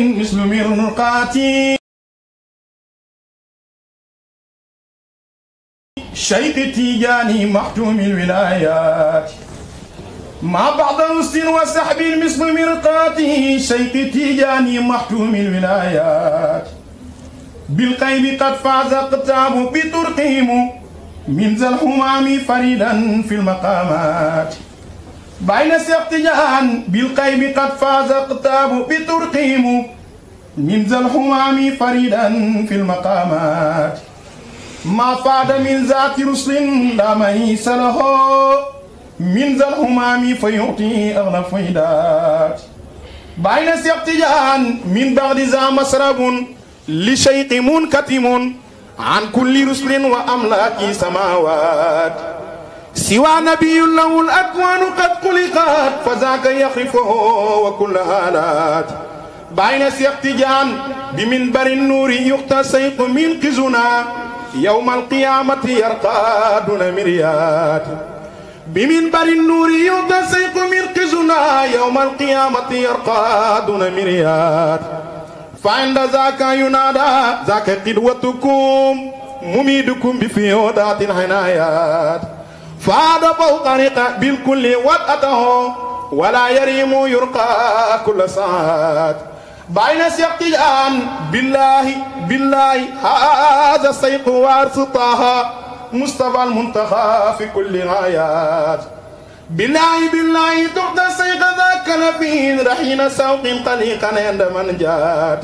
مثل مرقاتي شيخ تيجاني محتوم الولايات مع بعض أنس وسحب مثل مرقاتي شيخ تيجاني محتوم الولايات بالقيب قد فاز قتاب بترقيم من ذا الحمام فريدا في المقامات بين سيقتجان بالقيب قد فاز قتاب بترقيم من ذا الحمام فريدا في المقامات ما فاد من ذات رسل لا ميس له من ذا الحمام فيعطي أغلى الفيدات بين سيقتجان من بعد ذا مسرب لشيق منكتم عن كل رسل وأملاك سماوات سوى نبي له الأكوان قد خلقت فذاك يخرفه وكل هالات بين سيقتجان بمنبر النور يؤتى سيق منقذنا يوم القيامة يرقى دون مريات بمنبر النور يؤتى سيق منقذنا يوم القيامة يرقى دون مريات فعند ذاك ينادى ذاك قدوتكم مميدكم بفيودات العنايات فهذا فوق رقى بالكل وطأته ولا يريم يرقى كل ساعات بين سيقتجان بالله هذا السيق وارث طه مصطفى المنتخى في كل غايات بالله تحدى السيق ذاك نفيذ رحين سوق قليقا عند من جات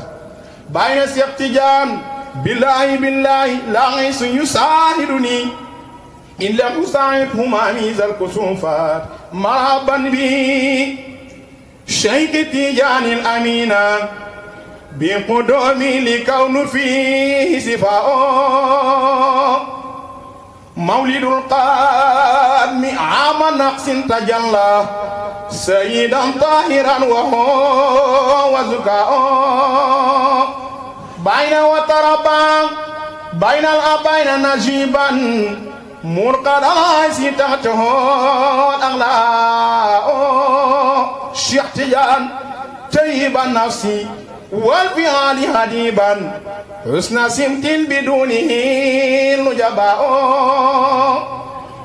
بين سيقتجان بالله لا عيس يساعدني إن لم يساعدهما ميز الكسوفات مرحبا بي شيخ تيجان الأمين بقدومي لكون فيه صفاء مولد القادم عام نقص تجلى سيدا طاهرا وهو زكاء بين وتربا بين الأبين نجيبا مرقد عايسي تحته الأغلاء شيختيان طيب النفس والفعال هديبا حسن سمت بدونه النجباء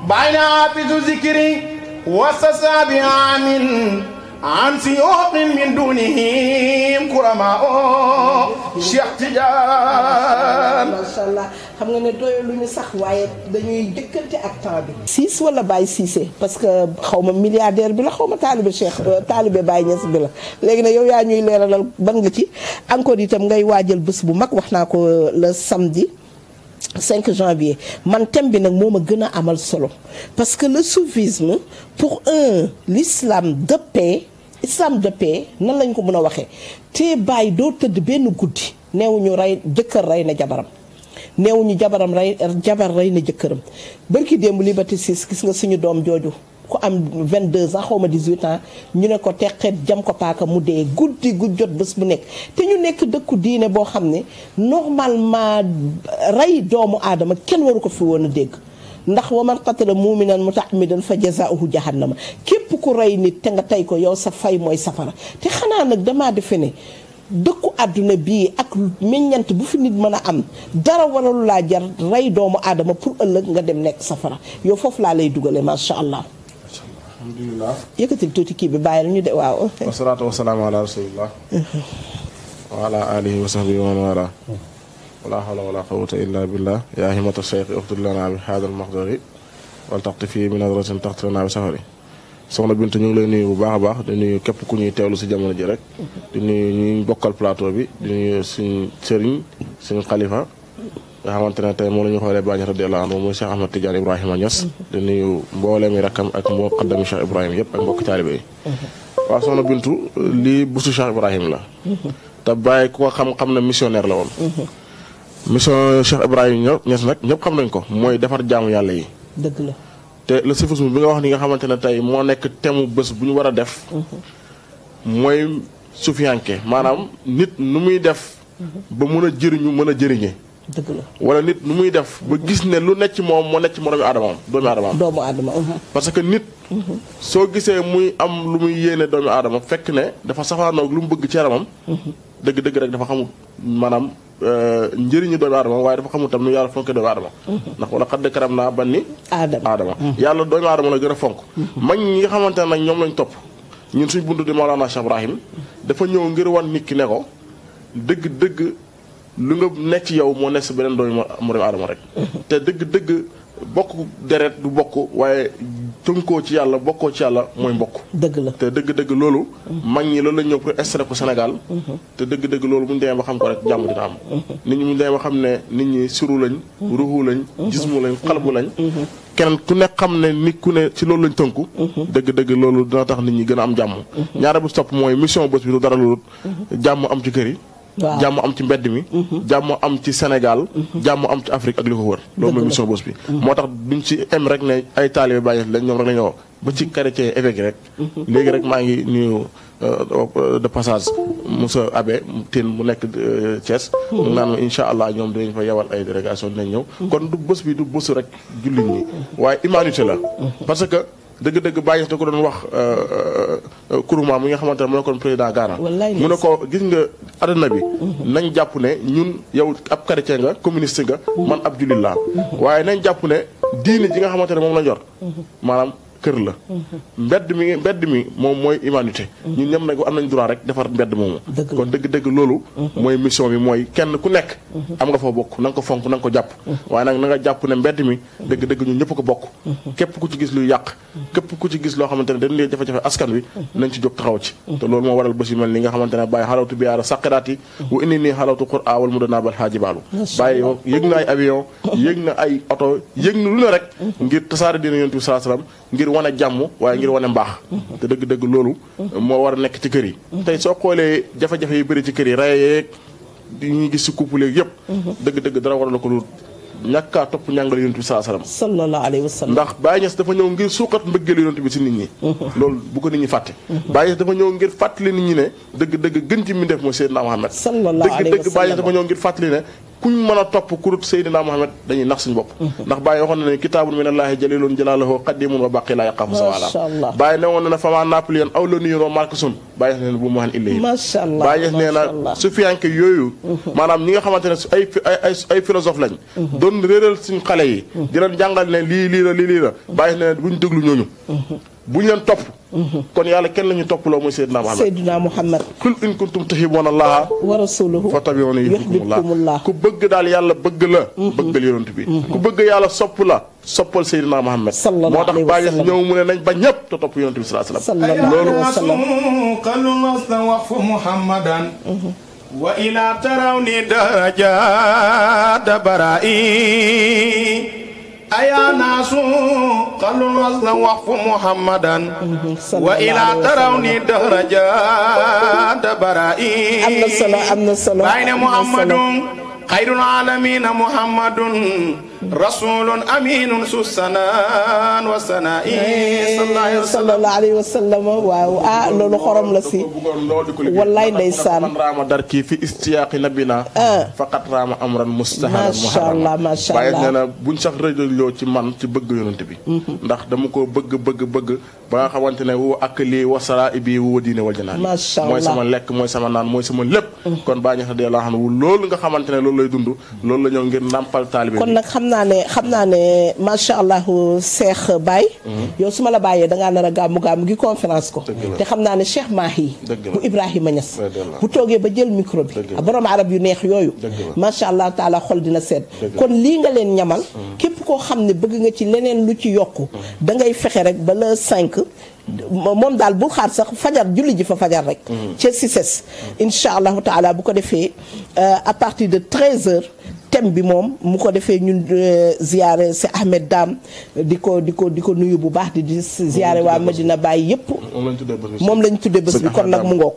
بين حافظ ذكر وسساب عامل عن سيوق من دونهم كرماء Cheikh Tidiane macha allah xam nga ne doyul lu ñu sax waaye dañuy jëkkante ak temps bi. siis wala Baye Cissé parce que xaw ma milliardaire bi la xaw ma taalibe Cheikh taalibe Baye Niass bi la léegi nag yow yaa ñuy leeralal ban nga ci encore itam ngay waajal bés bu mag wax naa ko le samedi 5 janvier man thème bi nag moo ma gën a amal solo parce que le soufisme pour l'islam de paix. islam de paix nan lañ ko mën a waxee te bàyyi doo tëdd benn guddi neewuñu rey jëkkër rey na jabaram neewuñu jabar rey na jëkkëram barki démb Liberté 6 gis nga suñu doom jooju ku am 22 ans xaw ma 18 ans ñu ne ko teqeet jam ko paaka mu dee guddi gu jot bés bu nekk te ñu nekk dëkku diine boo xam ne normalement rey doomu aadama kenn waru ko fi woon a dégg ndax wa man qatala mu'minan muta'ammidan fa jazaa'uhu jahannama képp ku rey nit te nga tey ko yow sa fay mooy safara te xanaa nag damaa defe ne dëkku àdduna bii ak meññant bu fi nit mën a am dara waralu laa jar rey doomu aadama pour ëllëg nga dem nekk safara yow foofu laa lay dugale macha allah. alhamdulilah. yëkkatil tuuti kii bi bàyyil ñu de waaw. wasalaatu wasalaamu ala rasulillah. wa ala alihi wa sahbihi wa man wala. wala hawla wala quwwata illa billah yaa himata cheikh uxtud lana bi haadal maxdari wal taxti fii min nadratin taxti lana bi safari soxna Bintu ñu ngi lay nuyu bu baax a baax di nuyu képp ku ñuy teewlu si jamono ji rek di nuyu ñuy bokkal plateau bi di nuyu suñ sëriñ suñ xalifa nga xamante ne tey moom la ñu xoolee Baay radiyallahu anhu muy Cheikh Ahmad Tidiane Ibrahima Niass di nuyu mbooleemi rakkam ak muqaddami Cheikh Ibrahima yëpp ak mbokk taalibe yi waaw soxna Bintu lii busu Cheikh Ibrahima la te Baay ku ko xam-xam ne missionnaire la woon mission Cheikh Ibrahima Niass nag ñëpp xam nañ ko mooy defar jaamu yàlla yi. dëgg la te le soufisme bi nga wax ni nga xamante ne tey moo nekk thème bés bu ñu war a def. mooy sufiyanke maanaam nit nu muy def. ba mën a jëriñu mën a jëriñe. dëgg la wala nit nu muy def ba gis ne lu nekk ci moom moo nekk ci moromu aadamaam doomu aadama. parce que nit. soo gisee muy am lu muy yéene doomu aadama fekk ne dafa safaanoog lu mu bëgg ci yaramam. dëgg-dëgg rek dafa xamul maanaam njëriñu doomu aadama waaye dafa xamul tam nu yàlla fonk doomu aadama ndax wala xadd karam naa banni aadama yàlla doomu aadama la gën a fonk mag ñi nga xamante ne nag ñoom lañ topp ñun suñ buntu di Mawlana Cheikh Ibrahim dafa ñëw ngir wan nit ki ne ko dëgg-dëgg lu nga nekk ci yow moo nekk si beneen doomu aadama rek te dëgg-dëgg bokk deret du bokk waaye tënkoo ci yàlla bokkoo ci yàlla mooy mbokk dëgg la te dëgg-dëgg loolu mag ñi loolu lañ ñëw pour installer ko Sénégal te dëgg-dëgg loolu bu ñu demee ba xam ko rek jàmm dina am nit ñi bu ñu demee ba xam ne nit ñi suru lañ ruuxu lañ jismu lañ xalbu lañ keneen ku nekk xam ne nit ku ne ci loolu lañ tënku dëgg-dëgg loolu dina tax nit ñi gën a am jàmm ñaare bu topp mooy mission bés bi du dara loolu jàmm am ci kër yi jàmm am ci mbedd mi jàmm am ci Sénégal jàmm am ci Afrique ak li ko wër loolu mooy mission bés bi moo tax duñ ci em rek ne ay taalibe Baay lañ ñoom rek la ñu wax ba ci chrétien évêque rek léegi rek maa ngi nuyu de passage Moussa Abbé Tine mu nekk Thiès mu naan incha allah ñoom dinañ fa yewal ay délégation dinañ ñëw kon du bés bi du bésu rek jullit ñi waaye humanité la parce que dëgg-dëgg bàyyi da ko doon wax Nkrumah mi nga xamante ne moo nekkoon président Ghana mu ne ko gis nga àdduna bi nañ jàpp ne ñun yow ab chrétien nga communiste nga man ab jullit laa waaye nañ jàpp ne diine ji nga xamante ne moom la yor maanaam kër la mbedd mi moom mooy humanité ñun ñëpp nag am nañ droit rek defar mbedd moomu kon dëgg-dëgg loolu mooy mission bi mooy kenn ku nekk am nga fa bokk na nga ko fonk na nga ko jàpp waaye nag na nga jàpp ne mbedd mi dëgg-dëgg ñun ñëpp ko bokk képp ku ci gis luy yàq képp ku ci gis loo xamante ne dañ leen jafe-jafe askan wi nañ ci jóg taxaw ci te loolu moo waral bés yu mel ni nga xamante ne bàyyi xalawtu bi yaara saqiraat yi wa indi nii xalawtu xur aawal mu danaa bal xaajibaalu bàyyi yëg na ay avion yëg na ay oto yëg na lu ne rek ngir tasaare dina yonent bi sallallahu alayhi wasallam ngir wane jàmm waaye ngir wane mbaax te dëgg-dëgg loolu moo war a nekk ci kër yi tey soo xoolee jafe-jafe yu bëri ci kër yi rey yeeg di ñuy gis ci couple yëpp dëgg-dëgg dara war a la ko lu ñàkkaa topp njàngale yonent bi sallallahu alayhi wa sallam ndax Baye Niass dafa ñëw ngir suuqat mbëggeelu yonent bi si nit ñi loolu bu ko nit ñi fàtte Baye Niass dafa ñëw ngir fàttali nit ñi ne dëgg-dëgg gën ci mbindeef mooy Seydina Mohamed dëgg-dëgg Baye Niass dafa ñëw ngir fàttali ne kuñ mën a topp kurut Seydina Mohamed dañuy nax suñu bopp ndax Baye waxoon na ne kitaabun minallaahi jalilun jalaaluhu qadimun wa baqi laa yaqaafu sawala Baye ne woon na fama Napoléon aw la nuyu marque sun Baye nee na bu mu waxan illay Baye nee na su fiyanke yooyu maanaam ñi nga xamante ne ay philosophe lañ doon réeral suñ xale yi di leen jàngal ne lii la Baye nee na buñ déglu ñooñu buñ leen topp kon yàlla kenn la ñu toppaloo mooy Seydina Muhammad kul in kuntum tuhibbuuna Allaha wa rasuulahu fattabi'uuni yuhbibkumullah ku bëgg daal yàlla bëgg la bëggal yonent bi ku bëgg yàlla sopp la soppal Seydina Muhammad moo tax Baye ñëw mu ne nañ ba ñëpp te topp yonent bi sallallahu alayhi wa sallam loolu waqfu Muhammadan wa ila tarawni darajaat bara'i ayaa naasu qalul wasla waqfu Muhammadan wa ila tarawni darajaat bara'i am na solo bayna Muhammadun xayrul aalamiina Muhammadun rasulun aminun su sanaan wa sanaa'i sallallahu alayhi wa sallam waaw loolu xorom la si wallaay ndeysaan man raama dar kii fi istiyaaqi nabina faqat raama amran mustahalan macha allah waaye nee na buñ sax rëjloo ci man ci bëgg yonent bi ndax dama ko bëgg ba nga xamante ne wu ak lii wasara ibi wu diine wal janaan mooy sama lekk mooy sama naan mooy sama lépp kon baa ñu radiyallahu anhu loolu nga xamante ne loolu lay dund loolu la ñëw ngir nàmpal taalibe kon nag xam naa ne macha allah Cheikh Baye yow su ma la bàyyee dangaa nar a gàmmu gi conférence ko te xam naa ne Cheikh Mahi bu Ibrahima Niass bu toogee ba jël micro bi borom arab yu neex yooyu macha allah taala xol dina seet kon lii nga leen ñamal képp koo xam ne bëgg nga ci leneen lu ci yokku da ngay fexe rek ba le 5 moom daal bul xaar sax fajar julli ji fa fajar rek ca Cissés incha allahu taala bu ko defee à partir de 13h thème bi moom mu ko defee ñun ziyaare si Ahmed Dame di ko nuyu bu baax di ziyaare waa Medina Baye yëpp moom lañ tuddee bés bi kon nag mu ngook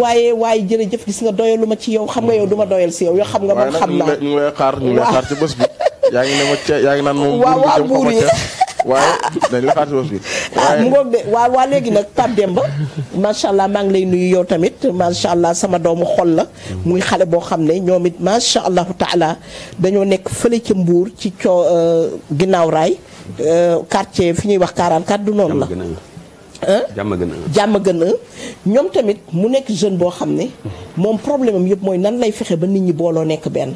waaye jërëjëf gis nga doyalu ma ci yow xam nga yow du ma doyal si yow xam nga man xam naa ñu ngi lay xaar ci bés bi yaa ngi naan moom waaw buur yi waaye dañ la xaar ci bés bi mu ngoog de waa léegi nag Pape Demba macha allah maa ngi lay nuyu yow tamit macha allah sama doomu xol la muy xale boo xam ne ñoom it macha allahu taala dañoo nekk fële ca Mbuur ci ginnaaw raay quartier fi ñuy wax 44 du noonu la jàmm gën a ñoom tamit mu nekk jeune boo xam ne moom problème am yëpp mooy nan lay fexe ba nit ñi booloo nekk benn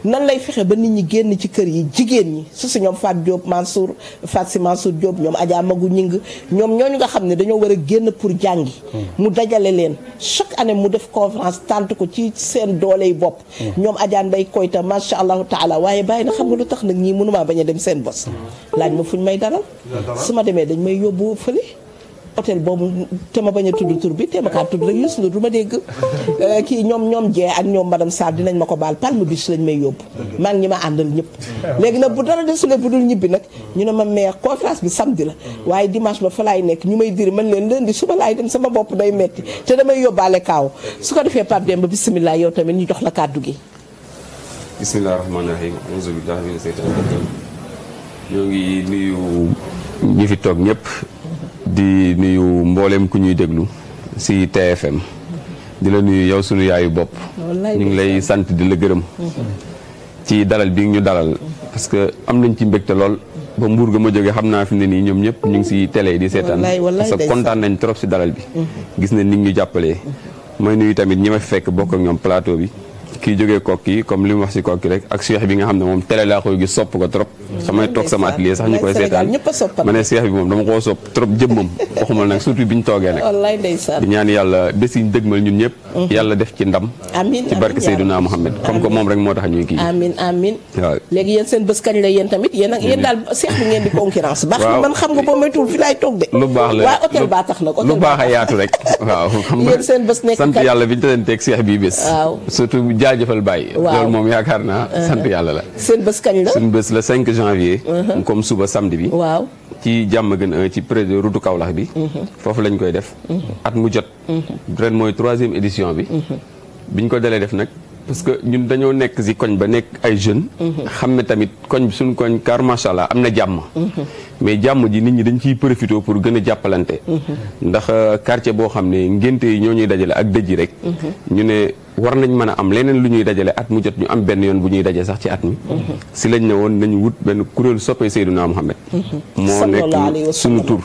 nan lay fexe ba nit ñi génn ci kër yi jigéen ñi su ñoom Fat Diop Mansour Fat si Mansour Diop ñoom Adja Magu Ñing ñoom ñooñu nga xam ne dañoo war a génn pour jàngi mu dajale leen chaque année mu def conférence tànt ko ci seen dooley bopp ñoom Adja Ndey Koyta macha allahu taala waaye bàyyi na xam nga lu tax nag ñii mënumaa bañ a dem seen bos laaj ma fuñ may dalal su ma demee dañ may yóbbu fële hôtel boobu te ma bañ a tudd tur bi te ma kaa tudd rek Youssou Ndour du ma dégg kii ñoom jee ak ñoom madame Sarr dinañ ma ko baal Palme Beach lañ may yóbbu maa ngi ñi ma àndal ñëpp léegi nag bu dara desule bu dul ñibbi nag ñu ne ma meer conférence bi samedi la waaye dimanche ba fa laay nekk ñu may diri man leen lundi suba laay dem sama bopp day metti te damay yóbbaale kaaw su ko defee Pape Demba bisimilah yow tamit ñu jox la kàddu gi bisimilah rahmaani rahim auzu billahi mina seytaani rajim ñoo ngi nuyu ñi fi toog ñëpp di nuyu mboolem ku ñuy déglu ci TFM di la nuyu yow sunu yaayu bopp ñu ngi lay sant di la gërëm ci dalal bi ñu dalal parce que am nañ ci mbégte lool ba mbuur ga ma jógee xam naa fi ne nii ñoom ñëpp ñu ngi ci télé di seetaan parce que kontaan nañ trop ci dalal bi gis nañ ni ñu jàppalee may nuyu tamit ñi ma fi fekk bokk ak ñoom plateau bi kii jógee kokki comme li mu wax ci kokki rek ak Cheikh bi nga xam ne moom télé laa koy gis sopp ko trop samay toog sama atelier sax ñu koy seetaan ma ne Cheikh bi moom dama koo sopp trop jëmmam waxumal nag surtout bi ñu toogee nag di ñaan yàlla bés yi ñu dëgmal ñun ñëpp yàlla def ci ndam ci barke Seydouna Mohamed comme que moom rek moo tax ñuy kii amiin waaw léegi yéen seen bés kañ la yéen tamit yéen daal Cheikh bi ngeen di concurrence baax na man xam nga boo moytuwul fi laay toog de lu baax la waaye hôtel baa tax nag lu baax a yaatu rek waaw xam nga yéen seen bés nekk sant yàlla bi ñu tasanteeg Cheikh bii bés surtout jaajëfal Baye loolu moom yaakaar naa sant yàlla la seen bés kañ la seen bés le 5 janvier comme suba samedi bi waaw ci jàmm gën ci près de route Kaolack bi foofu lañ koy def at mu jot ren mooy 3e édition bi biñ ko dalee def nag parce que ñun dañoo nekk ci koñ ba nekk ay jeunes xam ne tamit koñ bi suñu koñ car macha allah am na jàmm mais jàmm ji nit ñi dañ ciy profité pour gën a jàppalante ndax quartier boo xam ne ngénte yi ñoo ñuy dajale ak dëj yi rek ñu ne war nañ mën a am leneen lu ñuy dajale at mu jot ñu am benn yoon bu ñuy daje sax ci at mi si lañ ne woon nañu wut benn kuréel soppee Seydouna Mohamed moo nekk suñu tur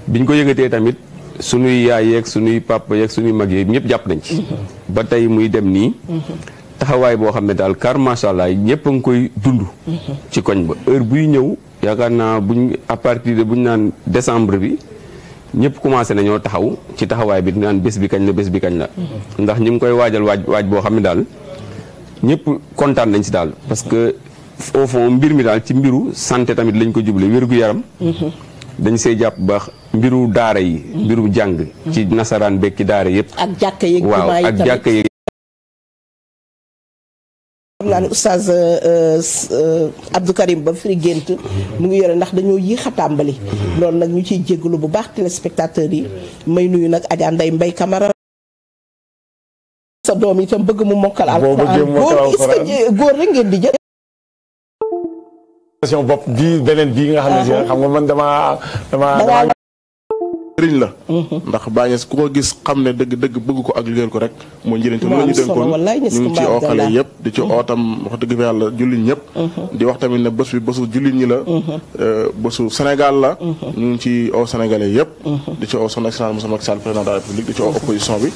biñ ko yëgatee tamit suñuy yaay yeeg suñuy papa yeeg suñuy mag yeeg ñëpp jàpp nañ ci ba tey muy dem nii taxawaay boo xam ne daal car macha allah ñëpp a ngi koy dund ci koñ ba heure buy ñëw yaakaar naa à partir de buñ naan décembre bi ñëpp commencé nañoo taxaw ci taxawaay bi naan bés bi kañ la bés bi kañ la ndax ñu ngi koy waajal waaj boo xam ne daal ñëpp kontaan nañ si daal parce que au fond mbir mi daal ci mbiru santé tamit lañ ko juble wér-gu-yaram dañ see jàpp baax mbiru daara yi mbiru jàng ci nasaraan bekk ci daara yëpp ak jàkka yeeg waaw ak jàkka yeeg xam naa ne oustaz Abdou Karim ba firi gént mu ngi yore ndax dañoo yéex a tàmbali loolu nag ñu ciy jégalu bu baax téléspectateurs yi may nuyu nag Adja Ndeye Mbaye Camara sa doom itam bëgg mu mokkal alxuraan góor rek ngeen di jël bopp bii beneen bii nga xam ne xam nga man dama njëriñ la ndax bàñes ku ko gis xam ne dëgg bëgg ko ak liggéeyal ko rek moo njëriñ te loolu ñu dénkoon ñu ngi ci oo xale yëpp di ci oo tam wax dëgg fa yàlla jullit ñëpp di wax tamit ne bés bi bésu jullit ñi la bésu Sénégal la ñu ngi ci oo sénégalais yëpp di ci oo son excellence Moussa Macky Sall président de la République di ci oo opposition bi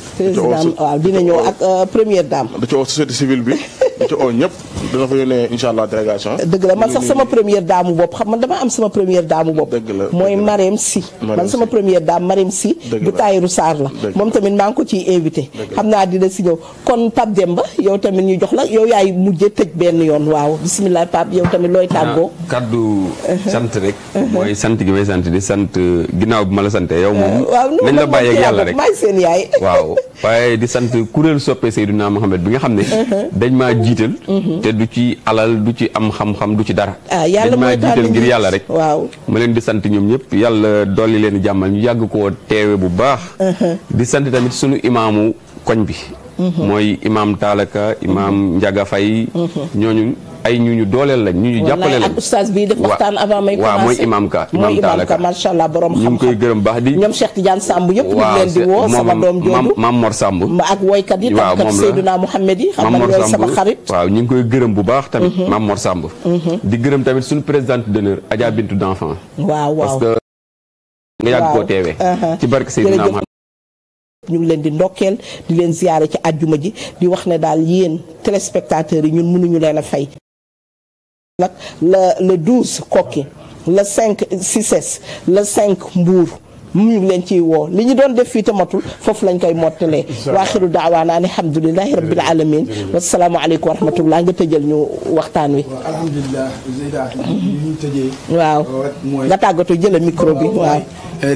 waaw dina ñëw ak première dame di ci oo société civile bi di ci oo ñëpp dina fa yónnee incha allah délégation dëgg la man sax sama première dame bopp xam man dama am sama première dame bopp mooy Marème Sy man sama première dame Marème Sy bu Tayiru Sarr la moom tamit maa ngi ko ciy invité xam naa dina si ñëw kon Pape Demba yow tamit ñu jox la yow yaay mujjee tëj benn yoon waaw bisimilah Pape yow tamit looy tàggoo kaddu sant rek mooy sant gi may sant di sant ginnaaw bi ma la sante yow moom nañ la bàyyi ak yàlla rek maay seen yaay waaw waaye di sant kuréel soppee Seydouna Mohamed bi nga xam ne dañ maa jiital te du ci alal du ci am xam-xam du ci dara dañ maa jiital ngir yàlla rek waaw ma leen di sant ñoom ñëpp yàlla dolli leen jàmmal ñu yàgg koo teewe bu baax di sant tamit sunu imaamu koñ bi mooy imaam Taalaka imaam Njaga Fay ñooñu ay ñu dooleel lañ ñu jàppale lañ ak oustaz bi def waxtaan avant may waaw mooy imaam ka imaam Taalaka macha allah borom xam-xam ñu ngi koy gërëm baax di ñoom Cheikh Tidiane Samb yëpp ñu leen di woo sama doom jooju Maam Mor Samb ak woykat yi tamkat Seydouna Mohamed yi xam nga ñooy sama xarit waaw ñu ngi koy gërëm bu baax tamit Maam Mor Samb di gërëm tamit suñu présidente d'honneur Adja Bintou d'enfant waaw nga yàgg koo teewee ci barke Seydina Muhammad. ñu ngi leen di ndokkeel di leen ziyaare ci àjjuma ji di wax ne daal yéen téléspectateurs yi ñun mënuñu leen a fay nag le 12 Koki le 5 Cissés le 5 Mbour mu ngi leen ciy woo li ñu doon def fii tamatul foofu lañ koy mottalee waaxiru daawaana an alhamdulilahi rabbil alamin wasalaamu aleykum wa rahmatullah nga tëjal ñu waxtaan wi alhamdulilah ñu tëjee waaw nga tàggatoo jële micro bi waaw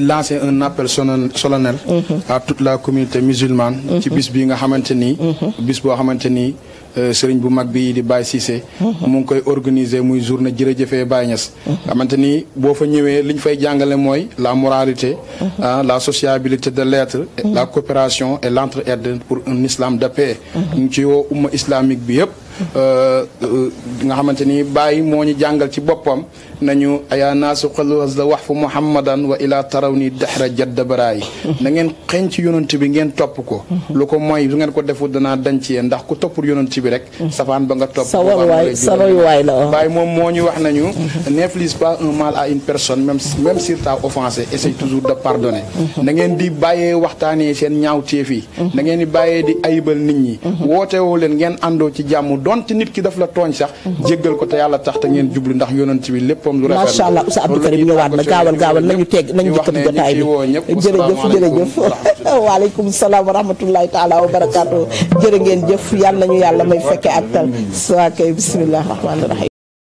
lancer un appel solennel à toute la communauté musulmane ci bis bi nga xamante ni bis boo xamante ni sëriñ bu mag bi di Baye Cissé mu ngi koy organiser muy journée jërëjëfee Baye Niass xamante ni boo fa ñëwee liñ fay jàngale mooy la moralité la sociabilité de l'être la coopération et l'entraide pour un islam de paix ñu ci woo umma islamique bi yëpp nga xamante ni Baye moo ñu jàngal ci boppam nañu aya naasu xalwas da wax fu muhammadan wa ila taraw ni dexra jadda baraay na ngeen xeeñ ci yonent bi ngeen topp ko lu ko mooy su ngeen ko defut danaa dañ ci yéen ndax ku toppul yonent bi rek safaan ba nga topp sa royuwaay la Baye moom moo ñu wax nañu n'inflige pas un mal à une personne même si t'as offensé essaye toujours de pardonner na ngeen di bàyyee waxtaanee seen ñaawteef yi na ngeen di bàyyee di ayibal nit ñi wootewoo leen ngeen àndoo ci jàmm donte nit ki daf la tooñ sax jéggal ko te yàlla tax te ngeen jublu ndax yonent bi léppam lu rafet macha allah Oustaz Abdou Karim ñëwaat na gaawal nañu jëkkati jotaay bi jërëjëf waaleykum salaam wa rahmatullahi taala wa barakaatu jërë ngeen jëf yàlla nañu yàlla may fekke ak tal saa kay bismillah rahmaani rahim